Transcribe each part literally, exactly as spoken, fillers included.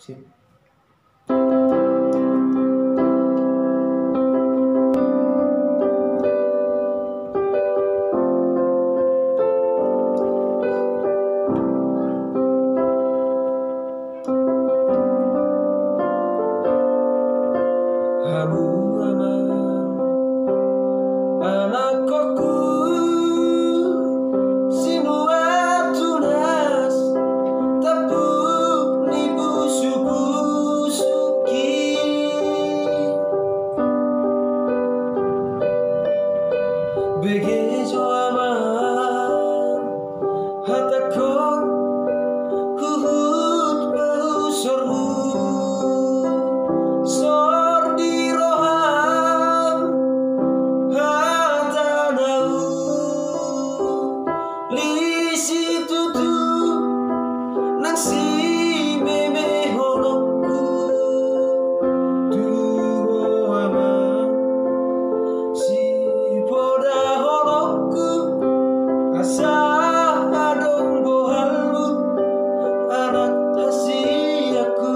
Sip. Hamu amang, anakkongku, sinuan tunas, tampuk ni pusupusungki. Bege jo amang, hatangkon huhut pahusormu, sor di roham hata na uli situtu, nang simemehononku tu ho amang, sipodahononku, asa adong bohalmu, anak hasianku.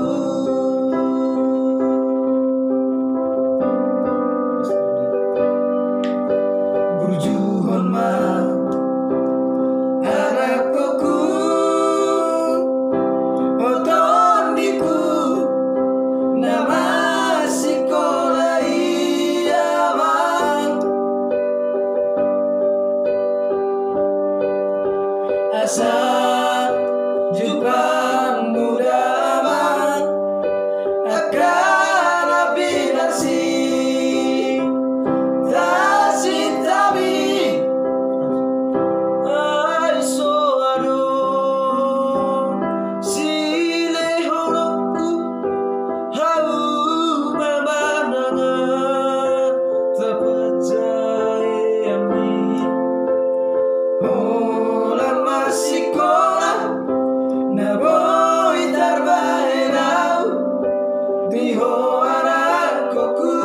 Burjuhon ma, anakkongku, o tondiku, na masikola i amang. Asa jumpang muda amang, angka na pinarsinta sintami, ai so adong silehononku, hamu ma manangan tapajae ami. Holan marsikola, na boi tarbahen au di ho anakkongku.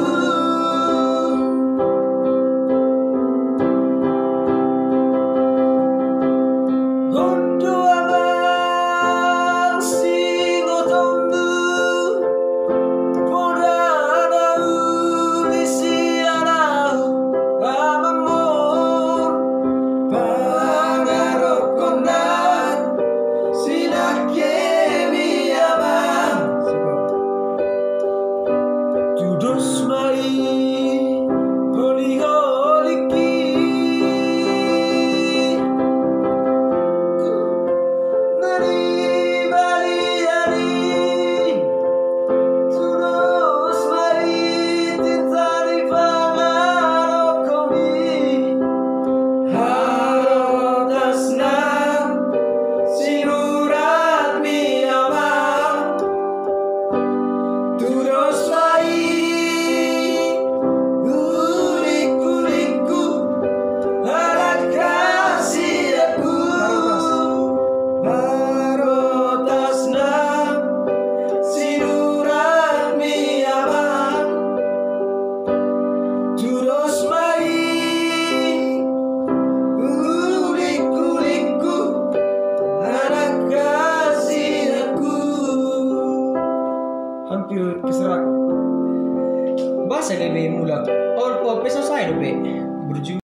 On do amang singotonmu, poda na uli sian au amangmon, pangarokkon na sinangkemi amang. Tudos ma i holiholi. Na di balian i tudos ma i tinta ni pangarokkon i. Harotasna sinuratmi amang. Tudos ma i ulingulingku, anak hasianku. Harotasna sinuratmi amang. Tudos ma i ulingulingku, anak hasianku. Hampir keserak. Bahasa gabe mulak. Ol, ol, pe selesai dope. Berju-